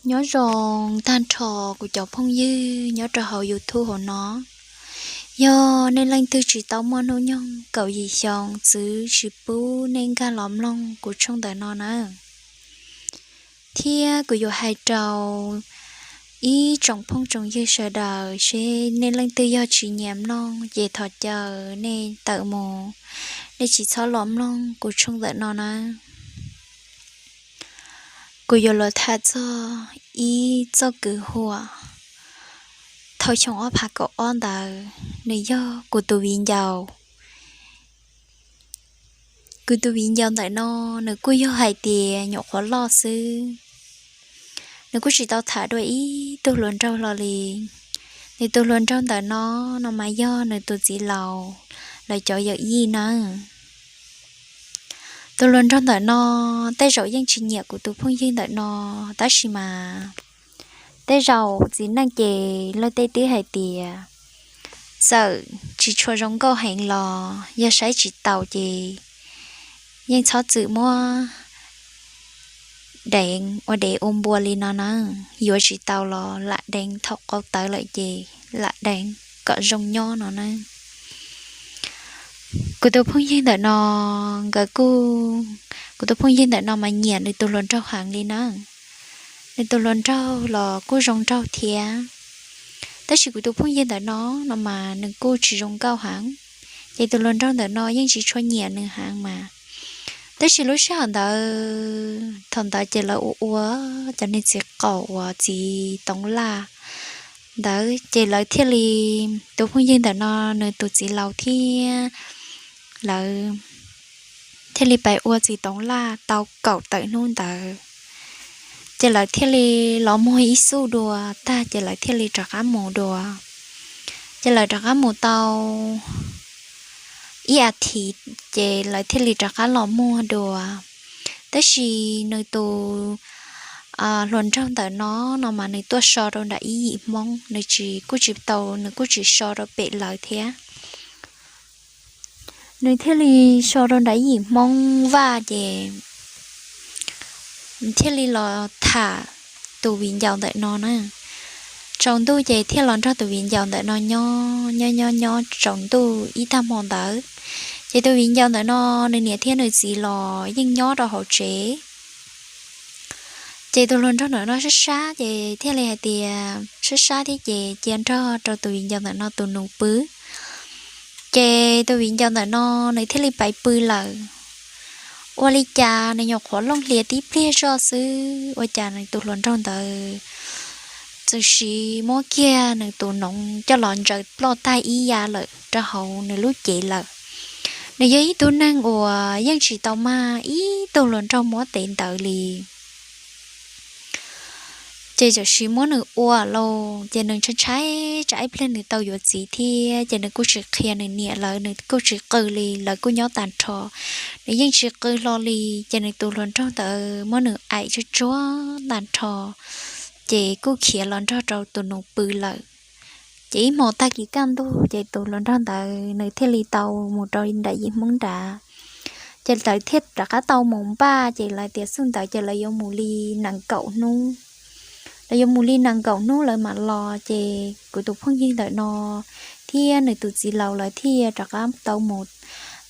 Nyob zoo tag nrho kuv cov phooj ywg nyob rau hauv YouTube hauv no. Yog nej leej twg tsis tau muaj hnub nyoog kaum yim xyoo, txwv tsis pub nej nkag los mloog kuv tshooj ntawm no na. Thiab kuv yuav hais rau ib tsoom phooj tsoom ywg sawv daws seb nej leej twg yog tsis nyiam mloog ces thov caw nej tawm mus, nej tsis txhob los mloog kuv tshooj ntawm no na. Kuv yuav los tham txog ib txoj kwv huam thaum xyoo ob phav kaum ob ntawd, nws yog kuv tus viv ncaus. Kuv tus viv ncaus ntawm no, nws kuj yog hais tias nyuam qhuav loj xwb, nws kuj tsis tau tham dua ib tug hluas nraug hlo li. Nws tus hluas nraug ntawm no, no mas yog nws tus txiv laus lawv cov yawm yij nawb. Tus hluas nraug ntawm no tej zaum yeej tsis nyiam kuv tus phooj ywg ntawm no, tab sis mas tej zaum txiv neej ces luag tej twb hais tias txawm tsis tshua zoo nkauj heev los yog saib tsis taus ces yeej txhob txwm muab deev ua dev ua npua li no na. Yuav tsis tau los lam deev, thaum qau tawv lawm ces lam deev kom zoo nyob no na. Kuv tus phooj ywg ntawm no, nkawd kuj, kuv tus phooj ywg ntawm no mas nyiam nws tus hluas nraug heev li na. Nws tus hluas nraug los kuj zoo nraug thiab, tab sis kuv tus phooj ywg ntawm no, no mas nws kuj tsis zoo nkauj heev, ces tus hluas nraug ntawm no yeej tsis tshua nyiam nws heev mas. Tab sis lub sij hawm ntawd, thaum ntawd ces lawv ua ua cov niag txiv qaum uas txiv toov laj ntawd ces lawv thiaj li, tus phooj ywg ntawm no nws tus txiv laus thiab lawv thiaj li pais ua txiv toov laj tau kaum tawm hnub ntawd, ces lawv thiaj li los muag ib xuj dua tag ces lawv thiaj li rov qab mus dua. Ces lawv rov qab mus tau ib a thiv ces lawv thiaj li rov qab los muag dua. Tab sis nws tus hluas nraug ntawm no, no mas nws tuaj so rau nram ib yim Hmoob, nws tsis, kuj tsis tau, nws kuj tsis so rau pem lawv thiab. Nws thiaj li so rau nram ib yim Hmoob vaj ces thiaj li los tham tus viv ncaus ntawm no na. Tsaus ntuj ces thiaj los nrog tus viv ncaus ntawm no nyob nyob nyob nyob tsaus ntuj ib tag hmo ntawd, ces tus viv ncaus ntawm no nws niam thiab nws txiv los yeej nyob rau hauv tsev. Ces tus hluas nraug ntawm no sab sab ces thiaj li hais tias sab sab thiab ces cia nrog rau tus viv ncaus ntawm no tus nus pw. Ces tus viv ncaus ntawm no nws thiaj li pais pw lawm. Ua li cas nws nyuam qhuav looj hlias tib pliag zoj xwb, ua cas nws tus hluas nraug ntawd txawm siv muab kiag nws tus noov coj los ntsaws ploj tag ib yam lawm rau hauv nws lub cev lawm. Nws yog ib tug neeg uas yeej tsis tau mag ib tug hluas nraug muab tev ntawd li. Ces txawm siv muab nws ua lauj, ces nws ntshai ntshai tsam ib pliag nws tau yuav txiv thiab, ces nws kuj tsis qhia nws niam lawv, nws kuj tsis qw li, lawv kuj nyob tag nrho, nws yeej tsis qw hlo li. Ces nws tus hluas nraug ntawd muab nws aim tsuag tsuag tag nrho, ces kuj khiav los nrog rau tus nus pw lawm. Ces ib hmo tag kis kaj ntug ces tus hluas nraug ntawd nws thiaj li tau mus rau nram yim Hmoob nrad. Ces lawv thiaj rov qab tau mus npaj, ces lawv tias xub ntawd ces lawv yuav mus li nees nkaum hnub. Lawv yuav mus li nees nkaum hnub lawv mam los, ces kuv tus phooj ywg ntawm no thiab nws tus txiv laus lawv thiaj rov qab tau mus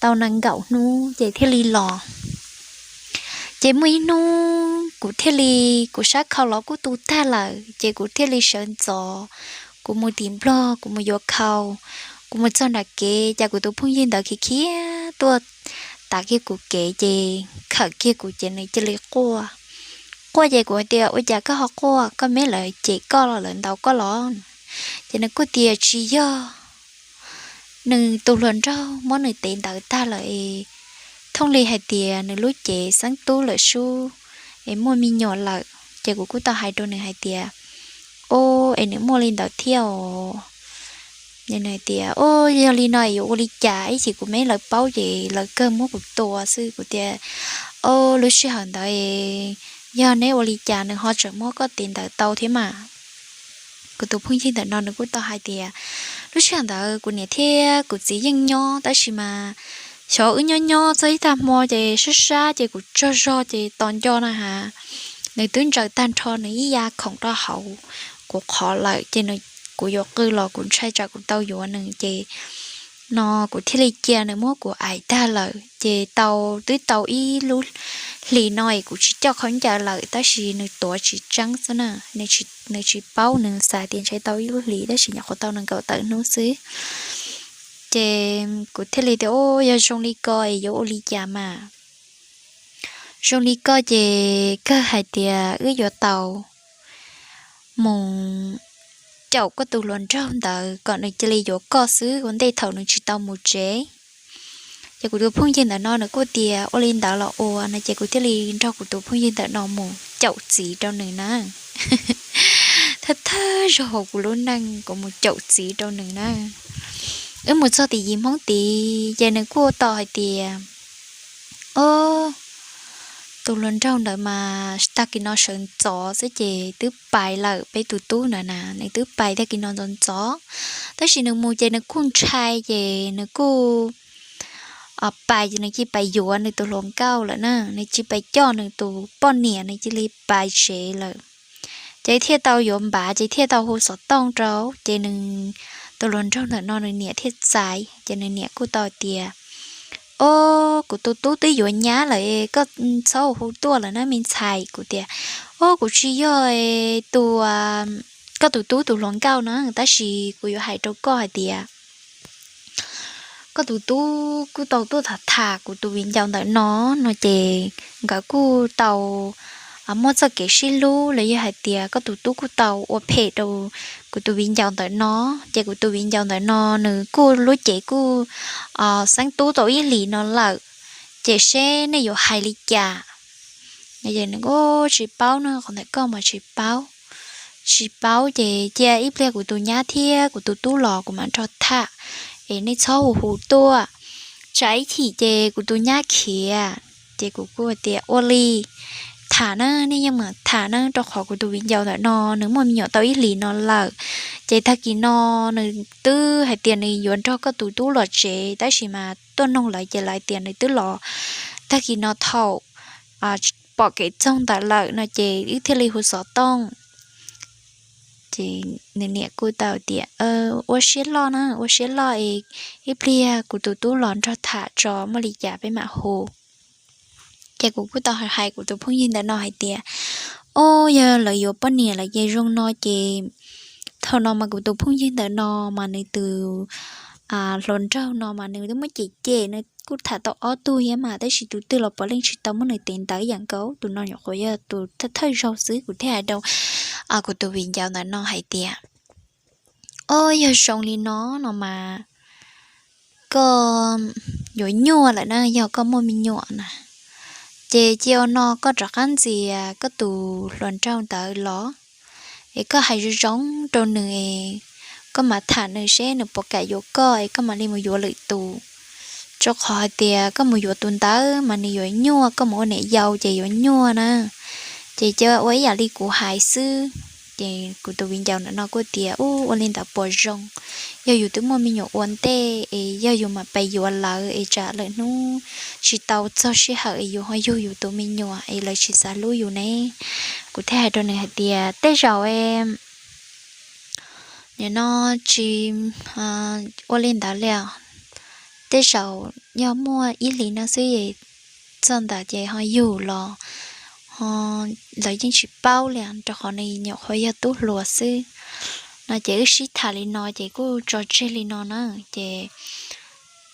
tau nees nkaum hnub ces thiaj li los. Ces muaj ib hnub kuv thiaj li, kuv sab khau los kuj tu tag lawm, ces kuv thiaj li sawv ntxov, kuv mus tim Nplog, kuv mus yuav khau. Kuv mus txog nram kev, cas kuv tus phooj ywg ntawd khiav khiav tuaj tav kiag kuv kev, ces khawm kiag kuv ces nws cia li quaj. Quaj ces kuv tias, ua cas koj ho quaj, koj meb lawv cem koj los lawv ntaus koj los? Ces nws kuj tias, tsis yog, nws tus hluas nraug muab nws tev ntawd tag lawm es thooj li hais tias nws lub cev xeeb tub lawm sub es muaj me nyuam lawm. Ces kuv kuj tau hais rau nws hais tias, o, es nws muaj li ntawd thiab os. Nws tias, o, yog li no es yuav ua li cas, ib chim kuv meb lawv paub ces lawv kawg muab kuv tua xwb. Kuv tias, o, lub sij hawm ntawd yog neb ua li cas nws ho tseem muab koj tev ntawd tau thiab mas? Kuv tus phooj ywg ntawm no nws kuj tau hais tias, lub sij hawm ntawd kuv niam thiab kuv txiv yeej nyob, tab sis mas xyov wb nyob nyob txog ib tag hmo ces sab sab ces kuv tsaug zog ces tos nco na has, nws twb ntsaws tag nrho nws ib ya khoom rau hauv kuv qhov lawm, ces kuv yuav qw los kuv ntshai tsam kuv tau yuav nws, ces no kuv thiaj li cia nws muab kuv aim tag lawm. Ces tau, twb tau ib lub hlis no es kuv tsis coj khaub ncaws lawm, tab sis nws tuav tsis tseeb xwb na, nws tsis paub, nws xav tias ntshai tau ib lub hlis, tab sis nyuam qhuav tau nees nkaum tawm hnub xwb. Ces kuv thiaj li tias, Ua, yog zoo li ko es yuav ua li cas mas? Zoo li ko ces kawg hais tias wb yuav tau mus caum koj tus hluas nraug ntawd kom nws cia li yuav koj xwb ua ntej thaum nws tsis tau mus tsev. Ces kuv tus phooj ywg ntawm no nws kuj tias ua li ntawd los ua no, ces kuv thiaj li nrog kuv tus phooj ywg ntawm no mus caum txiv rau nws na. Thawj thawj zaug hauv kuv lub neej kuv mus caum txiv rau nws na. Wb mus txog tim yim Hmoob tid ces nws kuj tau hais tias, Ob, tus hluas nraug ntawd mas tag kis no sawv ntxov xwb ces twb pais lawm, peb tus tub ntawd na, nws twb pais tag kis no ntxov ntxov. Tab sis nws mus ces nws kuj ntshai ces nws kuj pais, nws cia li pais yuav nws tus hluas nkauj lawm na, nws cia li pais coj nws tus poj niam, nws cia li pais tsev lawm. Ces thiaj tau yuav npav, ces thiaj tau hu xov tooj rau, ces nws, tus hluas nraug ntawm no nws niam thiaj txais, ces nws niam kuj tau tias, Ob, kuv tus tub twb yuav nyab lawm, koj txhob hu tuaj lawm na me ntxhais. Kuv tias, Ob, kuv tsis yog tus, koj tus tub tus hluas nkauj na, tab sis kuv yuav hais rau koj hais tias koj tus tub kuj tau tuaj tham tham kuv tus viv ncaus ntawm no no, ces nkawd kuj tau muaj txoj kev sib hlub los yog hais tias koj tus tub kuj tau ua phem rau kuv tus viv ncaus ntawm no. Ces kuv tus viv ncaus ntawm no nws kuj lub cev kuj xeeb tub tau ib hlis no lawm, ces seb nej yuav hais li cas? Nws kuj tsis paub na, qhov ntawm koj mas tsis paub. Tsis paub ces cia ib pliag kuv tus nyab thiab kuv tus tub los kuv mam nrog tham, es nej txhob hu hu tuaj, tsam ib chim ces kuv tus nyab khiav. Ces kuv kuj tias ua li, tham na, nej yeej mam tham na, rau qhov kuv tus viv ncaus ntawm no nws muaj me nyuam tau ib hlis no lawm. Ces tag kis no nws twb hais tias nws yuav nrog koj tus tub los tsev, tab sis mas tuaj noog lawv ces lawv tias nws twb los tag kis no thaum pom kev txoog ntawd lawm no ces wb thiaj li hu xov tooj. Ces nws niam kuj tau tias ua siab loj na, ua siab loj es ib pliag kuv tus tub los nrog tham tso, muaj li cas peb mam hu. Ces kuv kuj tau hais kuv tus phooj ywg ntawm no hais tias, Ob, yog lawv yuav poj niam lawm ces zoo no ces thaum no mas kuv tus phooj ywg ntawm no mas nws tus hluas nraug no mas nws twb muab cem cem, nws kuj tham tau ob tug thiab mas, tab sis tus twg los puav leej tsis tau muab nws tev ntawd yam nkaus, tus no nyuam qhuav yog tus thawj thawj zaug xwb. Kuv thiaj hais rau kuv tus viv ncaus ntawm no hais tias, Ob, yog zoo li no no mas koj yuav nyuaj lawm na, yog koj muaj me nyuam na, ces cia ua no koj rov qab ntxias koj tus hluas nraug ntawd los, es koj hais zoo zoo rau nws, koj mam tham nws seb nws puas kam yuav koj es koj mam li mus yuav lwm tus. Rau qhov hais tias koj mus yuav tus ntawd mas nws yuav nyuaj, koj mus ua niam yau ces yuav nyuaj na. Ces cia ua ib yam li kuv hais xwb. Ces kuv tus viv ncaus ntawm no kuj tias, Ub, ua li ntawd puas zoo? Yog yus twb muaj me nyuam ua ntej es yog yus mam pais yuav lawv es tsam lawm hnub tsis tau txog sij hawm es yus ho yug yus tus me nyuam es lawv tsis xav hlub yus ne. Kuv thiaj hais rau nws hais tias, Tej zaum nim no tsis ua li ntawd li os. Tej zaum yog muaj ib hlis no xwb, txog ntawd ces ho yug los lawv yeej tsis paub li, rau qhov nws nyuam qhuav yog tub hluas xwb. No ces wb sib tham li no ces kuj tso tseg li no na. Ces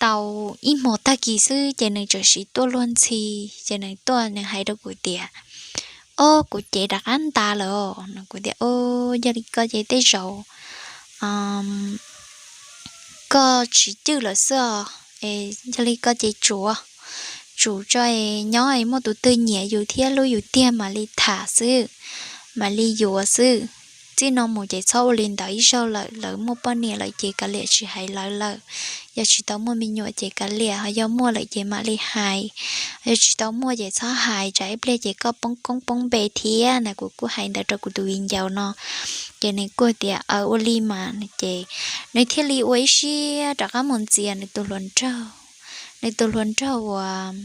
tau ib hmos tag kis xwb ces nws txawm sim tuaj luag ntxhi, ces nws tuaj nws hais rau kuv tias, Ob, kuv cev rov qab ntas lawm os. No kuv tias, Ob, yog li ko ces tej zaum koj tsis cwj lawm xwb os. Yog li ko ces tsuav, tsum tso es nyob es muaj tus twg nyiam yus thiab hlub yus tiag mam li tham xwb, mam li yuav xwb. Txij no mus ces txhob ua li ntawd ib zaug lawm, lawv muaj poj niam lawm ces kav liam tsis hais lawv lawm. Yog tsis tau muaj me nyuam ces kav liam, ho yog muaj lawm ces mam li hais. Yog tsis tau muaj ces txhob hais, tsam ib pliag ces koj poob koob poob npe thiab na. Kuv kuj hais ntawd rau kuv tus viv ncaus no, ces nws kuj tias, Aws, ua li mas. Ces nws thiaj li ua ib siab rov qab mus ntxias nws tus hluas nraug, nws tus hluas nraug uas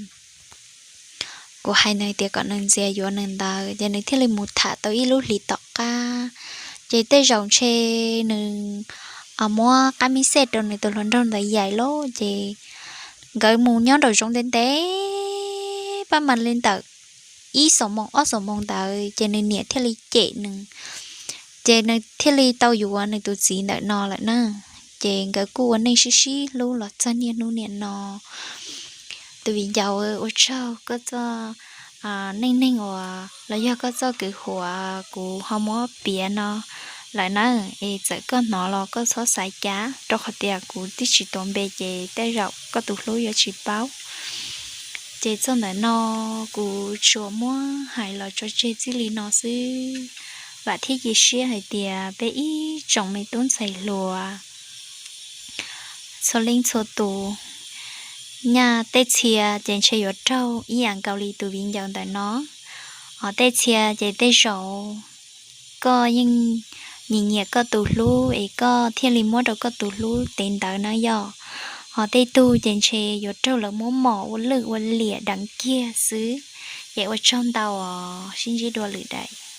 kuv hais nws tias kom nws ntxias yuav nws ntawd, ces nws thiaj li mus tham tau ib lub hlis tom qab. Ces tej zaum ntshe nws muab qab mis xej rau nws tus hluas nraug ntawd yaim lawm, ces nkawd mus nyob nraum zoov ntev ntev, pab mas li ntawm ib xuab moos ob xuab moos ntawd ces nws niam thiaj li cem nws, ces nws thiaj li tau yuav nws tus txiv ntawm no lawm na. Ces nkawd kuj ua neej sib sib hlub los txog niaj hnub niam no. Tus viv ncaus, ua tsaug koj txoj neej neeg uas los yog koj txoj kwv huam kuv ho muab piav no lawm na. Es txawm koj hnov los koj txhob xav cas, rau qhov tias kuv twb tsis tuav npe ces tej zaum koj tus hlub yuav tsis paub. Ces txoj ntawm no kuv tsuas muab hais los tso tseg txij li no xwb. Vam thiab cia siab hais tias peb ib tsoom me tub ntxhais hluas txhua leej txhua tus, nyaj tej txhia ces ntshe yuav raug ib yam nkaus li tus viv ncaus ntawm no. Ho tej txhia ces tej zaum koj yeej nyiam nyiam koj tus hlub es koj thiaj li muab rau koj tus hlub tev ntawv na yom. Ho tej tug ces ntshe yuav raug lawv muab mom ua lwj ua liam deev kiag xwb. Ces ua tsaug ntau os, sib ntsib dua lwm daim.